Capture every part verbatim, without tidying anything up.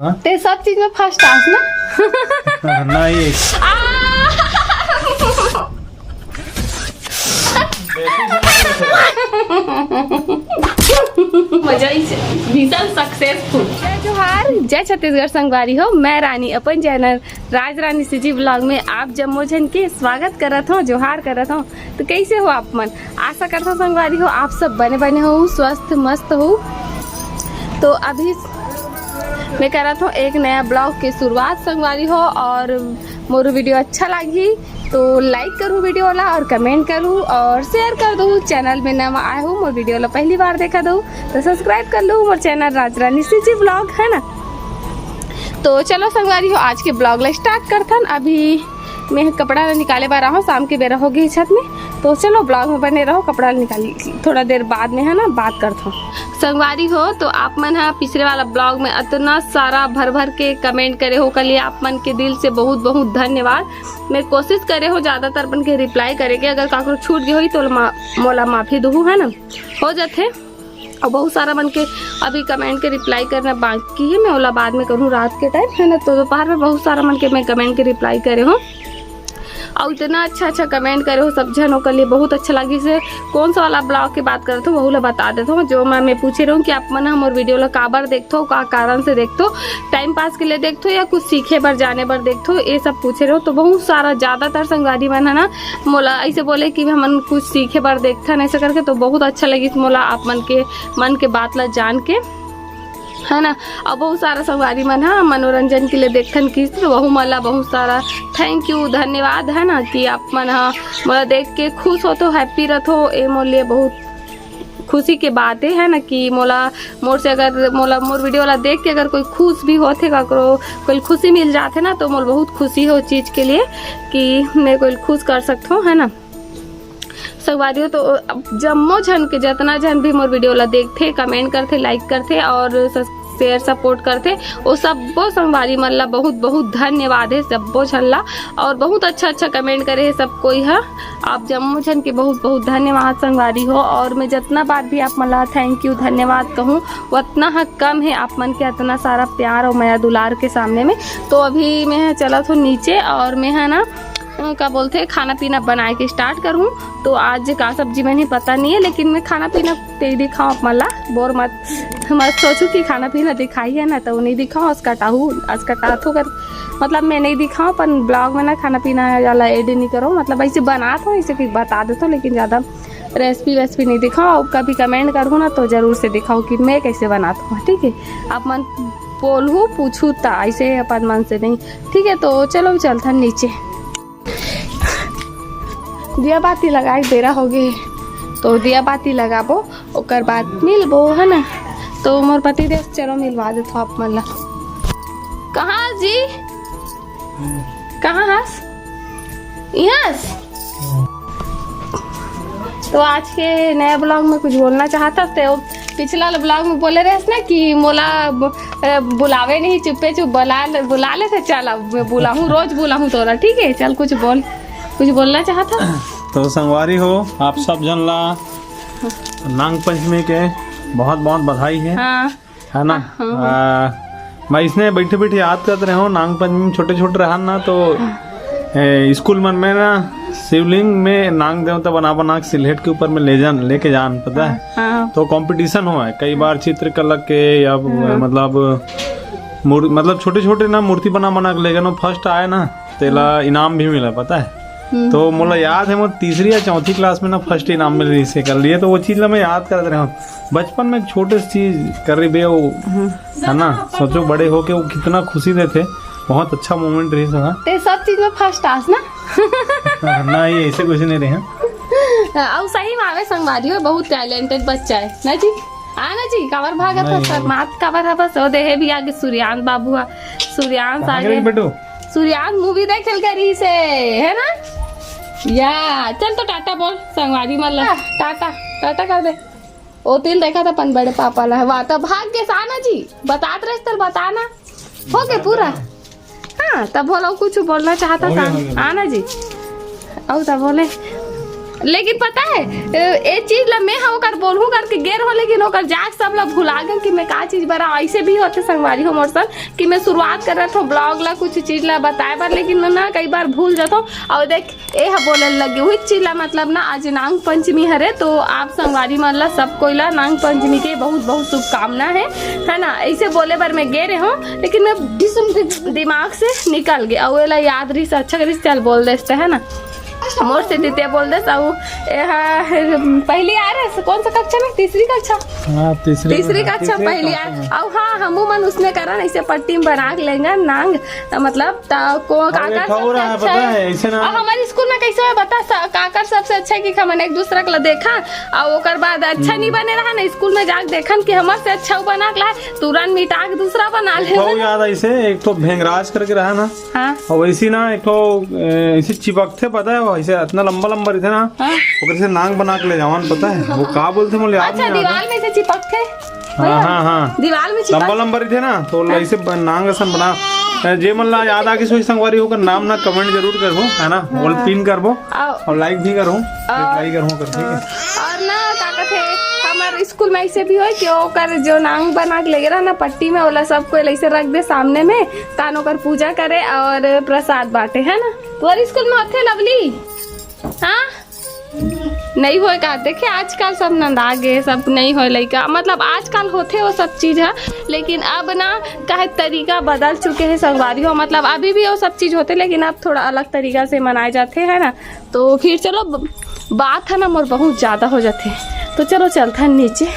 हाँ? ते सब चीज में फर्स्ट आस ना? नहीं। मजा ही से, मिशन सक्सेसफुल। जय जोहार, जय छत्तीसगढ़ संगवारी हो। मैं रानी अपन चैनल राज रानी सीजी ब्लॉग में आप जम्मो झन के स्वागत करत हूँ, जोहार करत हूँ। तो कैसे हो आप मन? आशा करत हूँ संगवारी हो आप सब बने बने हो, स्वस्थ मस्त हो। तो अभी मैं करत हूँ एक नया ब्लॉग के शुरुआत संगवारी हो, और मोर वीडियो अच्छा लगी तो लाइक करूँ वीडियो ला और कमेंट करूँ और शेयर कर दो। चैनल में नवा आए हो, मोर वीडियो ला पहली बार देखा दो तो सब्सक्राइब कर लो मोर चैनल राज रानी सीजी ब्लॉग, है ना। तो चलो संगवारी हो, आज के ब्लॉग ला स्टार्ट करथन। अभी मैं कपड़ा ला निकाले बर आहूँ, शाम के बेरा हो गई छत में। तो चलो ब्लॉग में बने रहो, कपड़ा ला निकाली थोड़ा देर बाद में, है ना, बात करथन। संगवारी हो, तो आप मन हा पिछले वाला ब्लॉग में इतना सारा भर भर के कमेंट करे हो, ओकर लिए आप मन के दिल से बहुत बहुत धन्यवाद। मैं कोशिश करे हो ज्यादातर मन के रिप्लाई करे के, अगर काकरो छूट गए होई तो मा-, मोला माफी दुहू, है ना, हो जाथे। और बहुत सारा मन के अभी कमेंट के रिप्लाई करना बाकी है, मैं ओला बाद में करूँ रात के टाइम, है ना। तो दोपहर में बहुत सारा मन के मैं कमेंट के रिप्लाई करे हूँ, और इतना अच्छा अच्छा कमेंट करे हो सब झन, ओकर लिए बहुत अच्छा लगी। से कौन सा वाला ब्लॉग की बात करत हो, वहू ला बता देत हो। जो मैं, मैं पूछे रहूँ कि आप मन हमर वीडियो ला काबर देखथो, का कारण से देखथो, टाइम पास के लिए देखथो या कुछ सीखे बर जाने बर देखथो, ये सब पूछे रहो। तो बहुत सारा, ज्यादातर संगवारी मन है ना, मोला ऐसे बोले कि हमन कुछ सीखे बर देखथन ऐसे करके, तो बहुत अच्छा लगिस मोला आप मन के मन के बात ला जान के, है ना। और बहुत सारा संगवारी मन हा मनोरंजन के लिए देखथन किस, तो वहू मन ला बहुत सारा थैंक यू, धन्यवाद, है ना, कि आप मन हा मोला देख के खुश हो तो हैप्पी रथो, ये मोर लिए बहुत खुशी के बात है, है ना, कि मोला, मोर से अगर मोला, मोर वीडियो ला देख के अगर कोई खुश भी होथे, काकरो कोई खुशी मिल जाथे ना, तो मोला बहुत खुशी हो चीज के लिए कि मैं कोई खुश कर सकथो, है ना। संगवारी हो, तो जम्मो झन के, जतना झन भी मोर वीडियो ला देखथे, कमेंट करथे, लाइक करथे और शेयर सपोर्ट करथे, वो सब्बो संगवारी मन ला बहुत बहुत धन्यवाद है सब्बो झन ला। और बहुत अच्छा अच्छा कमेंट करे है सब कोई हा, आप जम्मो झन के बहुत बहुत धन्यवाद संगवारी हो। और मैं जतना बार भी आप मन ला थैंक यू, धन्यवाद कहूँ, उतना ह कम है आप मन के इतना सारा प्यार और मया दुलार के सामने में। तो अभी मैं चलत हूँ नीचे और मैं है ना, अ, का बोलथे, खाना पीना बनाए के स्टार्ट करूँ। तो आज का सब्जी बनी पता नहीं है, लेकिन मैं खाना पीना ते दिखाऊँ आप मन ला, बोर मत, मत सोचू कि खाना पीना दिखाई है ना, तो नहीं दिखाऊँ। आज कटाहू, आज कटाथो कर, मतलब मैं नहीं दिखाऊँ अपन ब्लॉग में ना, खाना पीना वाला ऐड नहीं करो, मतलब ऐसे बनात हूँ, ऐसे कि बता देता हूँ, लेकिन ज़्यादा रेसिपी वेसिपी नहीं दिखाऊँ। और कभी कमेंट करूँ ना, तो जरूर से दिखाऊँ कि मैं कैसे बनाता हूँ, ठीक है। आप मन बोलहू, पूछू ता, ऐसे अपन मन से नहीं, ठीक है। तो चलो चलथन नीचे। दिया बाती लगाए के बेरा हो गे, तो दिया बाती लगाबो, ओकर बाद मिलबो, है ना। तो मोर पति देव, चलो मिलवा देथो आप मन ला। कहाँ जी? कहाँ हस? इहाँ हस? तो आज के नया ब्लॉग में कुछ बोलना चाहत हस ते? वो पिछला वाला ब्लॉग में बोले रहस ना कि मोला ब-, अ, बुलावे नहीं, चुप्पे चुप बुला ले, बुला ले थे। चल, अब मैं बुलाहूँ, रोज बुलाहूँ तोला, ठीक है? चल, कुछ बोल, कुछ बोलना चाहत हस? तो संगवारी हो, आप सब झन ला नाग पंचमी के बहुत बहुत बधाई है। हाँ। है ना? हाँ, हाँ। आ, मैं इसने बैठे बैठे याद करत रहे हूँ, नाग पंचमी में छोटे छोटे रहन ना, तो ए, स्कूल मन में ना शिवलिंग में नाग देवता बना बना के सिलहेट के ऊपर में ले जान, लेके जान, पता है? हाँ, हाँ। तो कंपटीशन हुआ है कई बार चित्रकला के या हाँ। मतलब मूर-, मतलब छोटे छोटे ना मूर्ति बना बना के ले गए ना, फर्स्ट आए ना, तेला हम्म। इनाम भी मिला, पता है? हम्म। तो मोला याद है, मोर तीसरी या चौथी क्लास में ना फर्स्ट इनाम मिल रही से कर लिए, तो वो चीज ला मैं याद करत रहे हूँ। बचपन में छोटे से चीज कर रही बे, वो, हम्म। है ना? सोचो बड़े हो के वो कितना खुशी देथे। बहुत अच्छा मोमेंट रही सका। ते सब चीज में फर्स्ट आस ना? नहीं, ऐसे कुछ नहीं रहे। अउ सही में आवे संगवारी हो, बहुत टैलेंटेड बच्चा है ना जी। आ ना जी, काबर भागत नहीं, हो सर? नहीं। मात काबर है बस, वो देहे भी आगे सूर्यांश बाबू हा, सूर्यांश कहाँ आगे। गई बेटू? सूर्यांश मूवी देखे ल गई से, है ना? या, चल तो टाटा बोल, संगवारी मन ला। टाटा, टाटा कर दे। ओ तिल देखा था अपन बड़े पापा ला, वाह, तब भाग के साना जी, बतात रहे तल बताना। हो गए पूरा? हाँ, तब बोलो, कुछ बोलना चाहता हो गया, था। हो गया। आना जी। और तब बोले, लेकिन पता है, ए, ए चीज ला मैं हा ओकर बोलहूँ करके गे रहूँ, लेकिन ओकर जाग सब ला भुला गए कि मैं का चीज बनाऊँ। ऐसे भी होथे संगवारी हो मोर संग कि मैं शुरुआत कर रहा था ब्लॉग ला, कुछ चीज ला बताए बर, लेकिन ना कई बार भूल जाता हूँ। और देख, ए ह बोले लगे वही चीज ला, मतलब ना आज नांग पंचमी हरे, तो आप संगवारी मन ला सब कोई ला नांग पंचमी के बहुत बहुत शुभकामना है, है ना। ऐसे बोले बर मैं गे रहे हूँ, लेकिन मैं दिमाग से निकल गया, और एला याद रही, अच्छा करी चल बोल देते, है ना। मोर से द्वितीय बोल दे, अउ एहा पहली आ रहे, कौन सा कक्षा में? तीसरी कक्षा। हाँ, तीसरी तीसरी में, कक्षा, तीसरी पहली कक्षा आ। में। अउ हाँ, हमू मन उसने करन ऐसे पट्टी में बना के लेंगे नांग, त मतलब त को अउ काकर एक ठो सबसे रहा है, अच्छा पता है? है, ऐसे ना। अउ हमारे स्कूल में कैसे है बता, स-, काकर सबसे अच्छा है कि हमन एक दूसरा के ला देखा, अउ ओकर बाद अच्छा नहीं बने रहा ना, स्कूल में जाके देखन कि हमर से अच्छा वो बना के ला, तुरंत मिटा के दूसरा बना ले। बहुत याद ऐसे एक ठो भेंगराज करके रहा ना, हाँ। और वैसी ना एक ठो, ए, ऐसे चिपकथे, पता है, वो ऐसे इतना लंबा लंबा रहते ना, हाँ। ओकर से नांग बना के ले जावन, पता है वो का बोलते, मोला याद अच्छा, नहीं आता। दीवार में से चिपकथे। हाँ, हाँ, हाँ। दीवार में चिपक लंबा लंबा रहते ना, तो हाँ। ऐसे ब-, नांग असन बना। ए, जे मन ला याद आ गिस होही संगवारी हो, ओकर नाम ना कमेंट जरूर करबो, है ना, हाँ। और पिन करबो, आओ। और लाइक भी करबो, हाँ। रिप्लाई करबो कर, ठीक है। हाँ। और ना का कहते, हमारे स्कूल में ऐसे भी होय कि ओकर जो नांग बना के लगे रहा ना पट्टी में, ओला सब कोई ऐसे रख दे सामने में, तान ओकर पूजा करे और प्रसाद बांटे, है ना। तुम्हारे स्कूल में होथे लवली? हाँ, नहीं होय का? देखे, आजकल सब नंदा गे, सब नहीं होय लइका, मतलब आजकल होथे वो सब चीज है, लेकिन अब ना काहे तरीका बदल चुके हैं संगवारी हो, मतलब अभी भी वो सब चीज होथे, लेकिन अब थोड़ा अलग तरीका से मनाए जाते, है ना। तो फिर चलो, ब-, बात है ना मोर बहुत ज्यादा हो जाथे, तो चलो चलथन नीचे।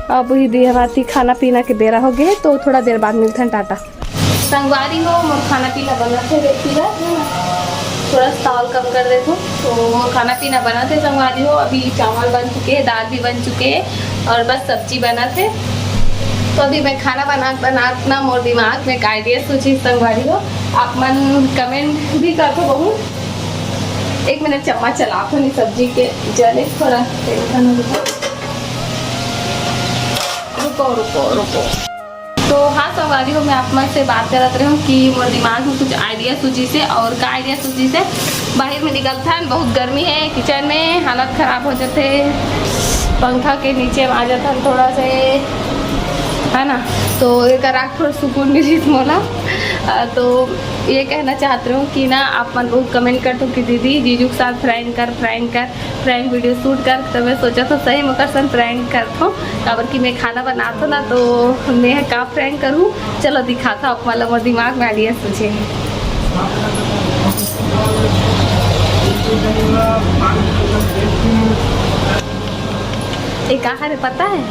अब वही देहवाती खाना पीना के बेरा हो गए, तो थोड़ा देर बाद मिलथन, टाटा। संगवारी हो, मोर खाना पीना बनत हे, देखी ला, थोड़ा सा ताल कम कर देथो। तो मोर खाना पीना बनत हे संगवारी हो, अभी चावल बन चुके हैं, दाल भी बन चुके हैं और बस सब्जी बनत हे। तो अभी मैं खाना बना, बनात ना मोर दिमाग में एक आइडिया सोची संगवारी हो, आप मन कमेंट भी करथो बहुत। एक मिनट, चम्मच चलाथो नहीं सब्जी के जले, थोड़ा टेंशन हो गया। रुको, रुको, रुको। तो हाँ संगवारी हो, मैं आप मन से बात करत रही हूँ कि मोर दिमाग में कुछ आइडिया सूझी से, और का आइडिया सूझी से, बाहर में निकलथन, बहुत गर्मी है, किचन में हालत खराब हो जाते, पंखा के नीचे में आ जाथन थोड़ा से, है ना, तो एक आराम थोड़ा सुकून मिली मोला। अ, तो ये कहना चाहत रही हूँ कि ना आप मन बहुत कमेंट करथो कि दीदी जीजू के साथ प्रैंक कर, प्रैंक कर, प्रैंक वीडियो शूट कर, तो मैं सोचा था सही में ओकर संग प्रैंक करथो, काबर कि मैं खाना बनाथो ना, तो मैं का प्रैंक करूँ। चलो दिखाता हूँ आप मन ला, मोर दिमाग में आइडिया सूझे हे। ये का हरे पता है?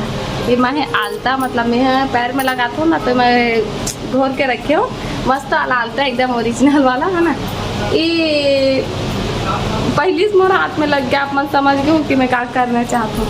ये मैं आलता, मतलब मैं पैर में लगाथो ना, तो मैं घोर के रखे हो, मस्त आलता एकदम ओरिजिनल वाला है ना। ये पहली से मोर हाथ में लग गया, आप मन समझ गए हो कि मैं का करना चाहत हूँ।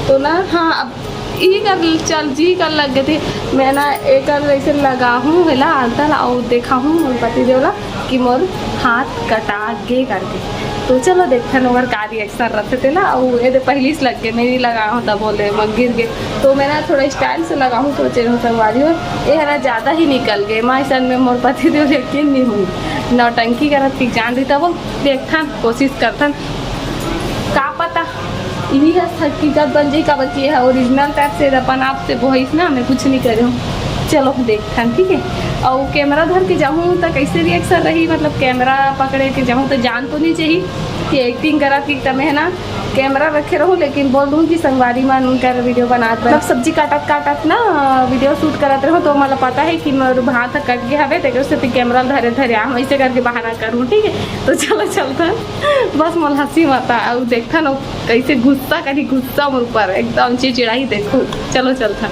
तो ना, हाँ, अब ई कर चल जी कर लग गए थे, मैं ना एक ऐसे लगा हूँ, है ला, आलता ला, और देखा हूँ मोर पति देव ला कि मोर हाथ कटा गे करके। तो चलो देखथन ओकर का रिएक्शन रथे तेला। अउ ये दे पहली से लग गए, मैं नहीं लगाहूँ तब बोले मैं गिर गए। तो मैं ना थोड़ा स्टाइल से लगाहूँ सोचे रहूँ संगवारी हो, ये है ना ज़्यादा ही निकल गए। मैं ऐसा में मोर पति देव यकीन नहीं हुई, नौटंकी करत कि जान दी तब देखथन, कोशिश करथन, का पता इही ह हकीकत बन जाई, काबर कि ये ह ओरिजिनल टाइप से अपन आप से बोहिस ना, मैं कुछ नहीं करे हूँ। चलो देखथन, ठीक है। और कैमरा धर के जाहूँ तो कैसे रिएक्शन रही, मतलब कैमरा पकड़े के जाहूँ तो जान तो नहीं चाहिए कि एक्टिंग करत कि तमे है ना कैमरा रखे रहूँ, लेकिन बोल दूँ कि संगवारी मन कर वीडियो बनात, मतलब सब्जी काटत काटत ना वीडियो शूट करत रहूँ, तो मतलब पता है कि मोर हाथ कट गया हवे, तेकर से कैमरा धरे धरे हम ऐसे करके बहाना करूँ, ठीक है। तो चलो चलथन, बस मोला हंसी मत आ, अउ देखथन कैसे गुस्सा करी, गुस्सा मोर ऊपर एकदम चिड़चिड़ाही, देखो। चलो चलथन,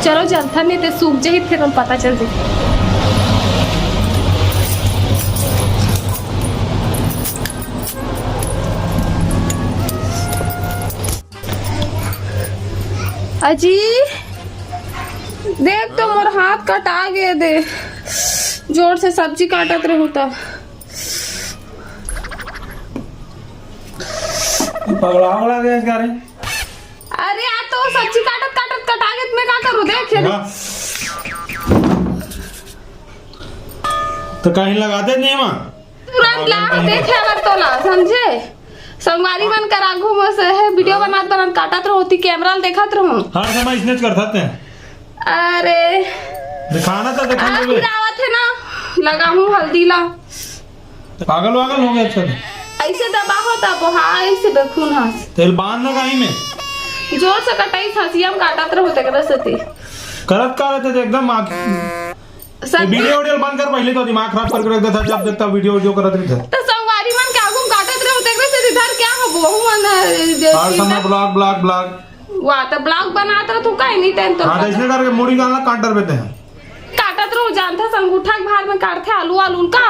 चलो चलथन, नहीं तो सूख जाही, फिर हम पता चल जाही। अजी, देख तो मोर हाथ कटा गए दे, जोर से सब्जी काटत रहूं त। पगला वगला गया क्या रे? अरे यार, तो सब्जी काटत काटत कटा गए, मैं का करूं? देख ये। तो कहीं लगा दे नहीं वहाँ। तुरंत ला देखे अगर तोला, समझे? संगवारी मन कर आगू में से है, वीडियो बनात बनात काटत रहो, ती कैमरा ल देखत रहो। हर समय इसने करत हे। अरे। दिखाना तो दिखा आ, देबे। फिर आवत है ना, लगा हूँ हल्दी ला। पागल वागल हो गया चल। ऐसे दबा हो तब, हाँ, ऐसे बेखून हंस। तेल बांध ना कहीं में। जोर से कटाई, हंसिया में काटत रहो, तेकरा से ती। करत का रहते थे एकदम आँख। ये वीडियो वीडियो बंद कर, पहले तो दिमाग खराब करके रख देता, जब देखता वीडियो वीडियो करत रहता। तो संगवारी मन के आगू में काटत रहो, तेकरे से इधर क्या हो, बहू मन, अ, जो हर समय चिंता ब्लॉग, ब्लॉग, ब्लॉग। वाह, तो ब्लॉग बनात रहो, तू काहे नहीं टेंशन हाँ, तो करता? इसने करके मुड़ी गालना काट डरबे ते हैं। काटत रहो, जानता संगूठा के भार में काटते आलू, आलू का।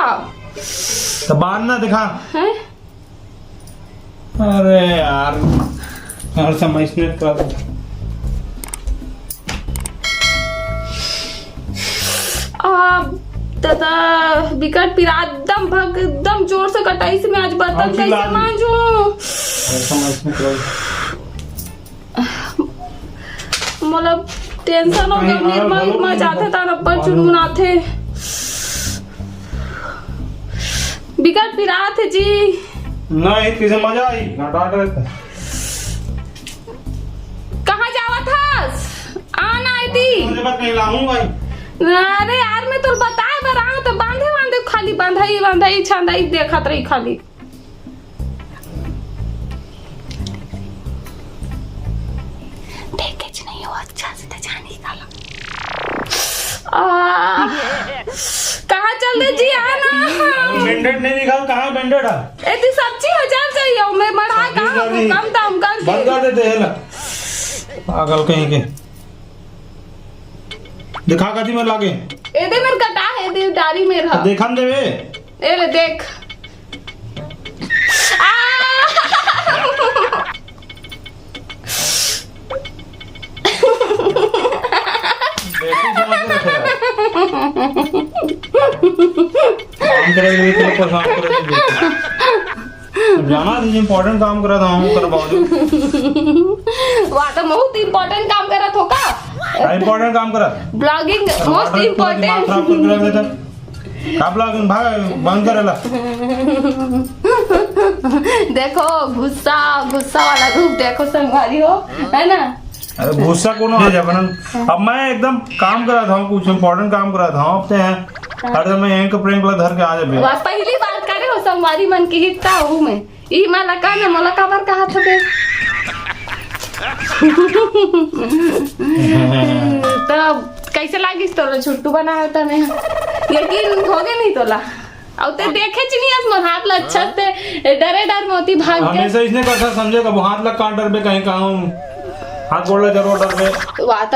तो बांध ना दिखा। हैं? अरे यार, हर समय इसने कर। आ, दादा, बिकट पिरात, एकदम भग, एकदम जोर से कटाई से मैं आज बर्तन हाँ, कैसे चिल्ला दी। मांजू? हर समय इसने कर। मोला टेंशन हो गया, कहीं निरमा हमारा उरमा जाथे त अब्बड़ चुनमुनाथे। बिकट पिरात हे जी। नहीं, किसे मजा आई, घटाट रहता। कहाँ जावत हस? आना आती। मुझे बात नहीं लाऊं भाई। अरे यार, मैं तो बताए बर आऊं तो बांधे बांधे खाली बांधाई बांधाई छांदाई देखत रही खाली। देखेच नहीं हो अच्छा से तो जानी काला। आ, कहाँ चल दे जी, आना। बैंडेड नहीं निकाल, कहाँ बैंडेड है? ए, ती सच्ची हजार चाहिए, मैं मढ़ा कहाँ कम दाम करके। बंद कर देते हैं ना। पागल कहीं के। दिखा कथी में लागे। ए दे मेर कटा है, दे डारी मेर हा। देखन देवे। ए ले देख। आ! काम करे के लिए तो परेशान करे के लिए। जाना थी, इंपॉर्टेंट काम करा था हम, कर बावजूद। वाह, तो बहुत इंपॉर्टेंट काम करा थो का? इंपॉर्टेंट काम करा। ब्लॉगिंग मोस्ट टमाटर पूरा दिमाग इंपॉर्टेंट। खराब करके रख देता। का ब्लॉगिंग भाग, बंद करेला। देखो गुस्सा, गुस्सा वाला रूप देखो संगवारी हो, है ना? अरे गुस्सा कोनो आ जाए बनन। अब मैं एकदम काम करा था, कुछ इंपॉर्टेंट काम करा था, अब ते हैं। हर समय यहीं के prank ला धर के आ जाबे। वाह, पहली बात करे हो संगवारी मन की हित का हूँ मैं। ई मला का ना, मला काबर कहा था बे? तब कैसे लागिस तोला छुट्टू बना होता मैं? यकीन हो गया नहीं तोला? अब ते देखे च नहीं आज मोर हाथ ला अच्छा से डरे डर मोती भाग गया। हमेशा इसने कथा समझे कब हाथ ला काट डरबे कहीं कहूँ हाथ गोड़ ला जरूर डरबे। वाह, त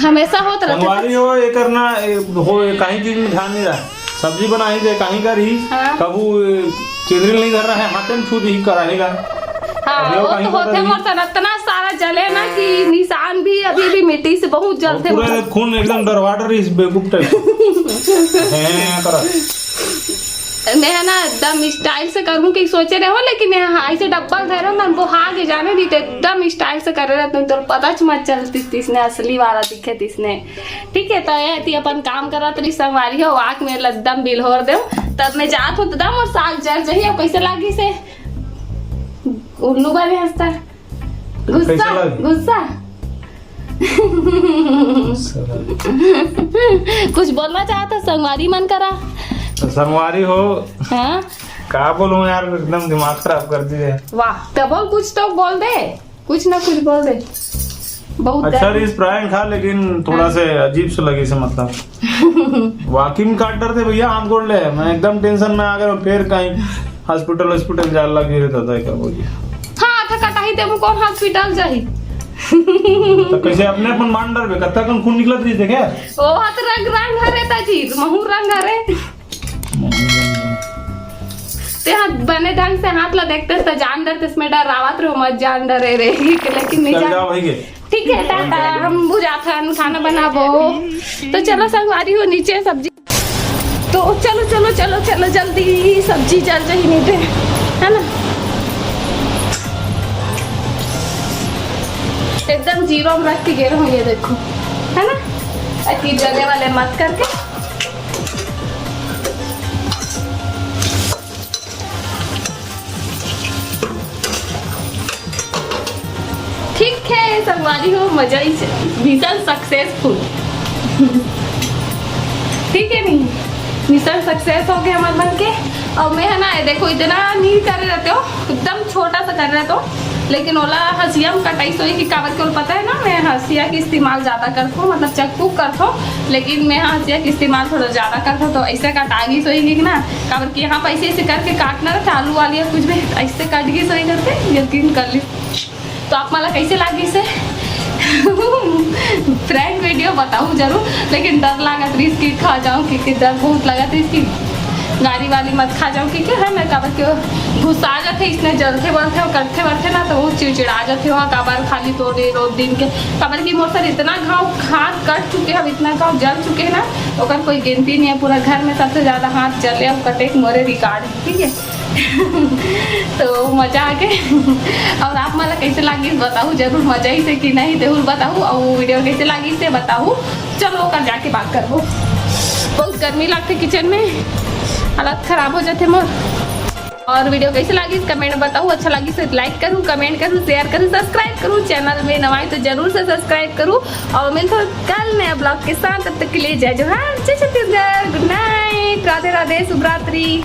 हमेशा होत रहते संगवारी हो, एकर ना, ए, हो, ए, कहीं चीज में ध्यान नहीं रहा। सब्जी बनाही दे, कहीं करही, हाँ। कभू, ए, चिंदरी नहीं धर रहा है, हाथे में छू दी, कराही का। हाँ, अभी वो वो कहीं तो होते पता नहीं। मोर सन इतना सारा जले ना कि निशान भी अभी भी मिट्टी से बहुत जलते और पूरा मोर। खून एकदम डरवाट रही इस बेवकूफ टाइप। हैं, करा। मैं है ना एकदम स्टाइल से करूँ कि सोचे रहे हो, लेकिन यहाँ ऐसे डब्बल धरे ना, वो आगे जाने दी तो एकदम स्टाइल से करे रहते हैं, तो पता च मत चलती इसने असली वाला दिखे इसने। ठीक है, तो ये थी अपन काम करत रही संगवारी हो, आँख में एकदम बिलहोर दे, तब मैं जात हूँ तो दम और साग जर जही। अब कैसे लागी से उल्लू बने हंसता। गुस्सा, कैसे लगे? गुस्सा। गुस्सा लगे। कुछ बोलना चाहता संगवारी मन करा? तो संगवारी हो। हाँ? का बोलूं यार, एकदम दिमाग खराब कर दिए। वाह, तो बोल, कुछ तो बोल दे, कुछ ना कुछ बोल दे। बहुत अच्छा गर्म। रीस प्रायन खा, लेकिन थोड़ा हाँ। से अजीब से लगी से, मतलब। वाकई में काट डरते भैया, हाथ गोड़ ले, मैं एकदम टेंशन में आ गया, फिर कहीं हॉस्पिटल हॉस्पिटल जाए लग गए रहता था, क्या बोलिए। हाँ, था कटाही ते कौन हॉस्पिटल जाही? तो कैसे अपने अपन मान डरबे, कत्ता कन खून निकलत रही थे क्या? ओ हाथ रंग रंग हरे ताजी, महू रंग हरे। ते हाथ बने ढंग से हाथ ला देखते तो जान डरते, इसमें डर आवत रहो मत, जान डरे रे, लेकिन नहीं चल जान। जाओ भाई के। ठीक है, टाटा, हम बुझाथन, खाना बनाबो। तो चलो संगवारी हो, नीचे सब्जी। तो चलो, चलो, चलो, चलो, जल्दी सब्जी जल जाही नीचे, है ना? एकदम जीरो में रख के गे रहूँ, ये देखो, है ना? ताकि जले वाले मत करके। ठीक है संगवारी हो, मजा ही, मिशन सक्सेसफुल। ठीक है नहीं, मिशन सक्सेस हो गया हमर मन के। अउ मैं ह ना, ये देखो, इतना नहीं करे रहते हो, एकदम छोटा सा करे रहते हो, लेकिन ओला हंसिया में कटाई सोई कि काबर के ओला पता है ना, मैं हंसिया के इस्तेमाल ज्यादा करथो, मतलब चक्कू करथो, लेकिन मैं हंसिया के इस्तेमाल थोड़ा ज्यादा करथो, तो ऐसे कटा गई सोई कि ना, काबर कि यहाँ पे ऐसे ऐसे करके काटना रहता आलू वाली या कुछ भी, ऐसे कट गई सोई करते, यकीन कर ली। तो आप मन ला कैसे लागिस हे? प्रैंक वीडियो बताहू जरूर, लेकिन डर लागत रहिस कि खा जाऊं, क्योंकि डर बहुत लागत रहिस कि गारी वाली मत खा जाऊं, क्योंकि है ना, काबर के गुस्सा जाथे, इसने जलथे बलथे और कटथे बटथे ना, तो वो चिड़चिड़ा जाथे वहाँ, काबर खाली तो रे रोज दिन के, काबर कि मोर सर इतना घाव हाथ कट चुके हैं, इतना घाव जल चुके हैं ना, ओकर कोई गिनती नहीं है। पूरा घर में सबसे ज्यादा हाथ जले और कटे के मोरे रिकॉर्ड है, ठीक है। तो मजा आ गए। और आप मन ला कैसे लागिस बताहू जरूर, मजा ही से कि नहीं, जरूर बताहू। और वीडियो कैसे लागिस से बताहू। चलो ओकर जाके बात करबो, बहुत गर्मी लगथे किचन में, हालत खराब हो जाथे मोर। और वीडियो कैसे लागिस कमेंट बताहू, अच्छा लागिस तो लाइक करूँ, कमेंट करूँ, शेयर करूँ, सब्सक्राइब करूँ, चैनल में नवा है तो जरूर से सब्सक्राइब करूँ। और मिलथों कल नया ब्लॉग के साथ, तब तक के लिए जय जोहार, जय छत्तीसगढ़, गुड नाइट, राधे राधे, शुभ रात्रि।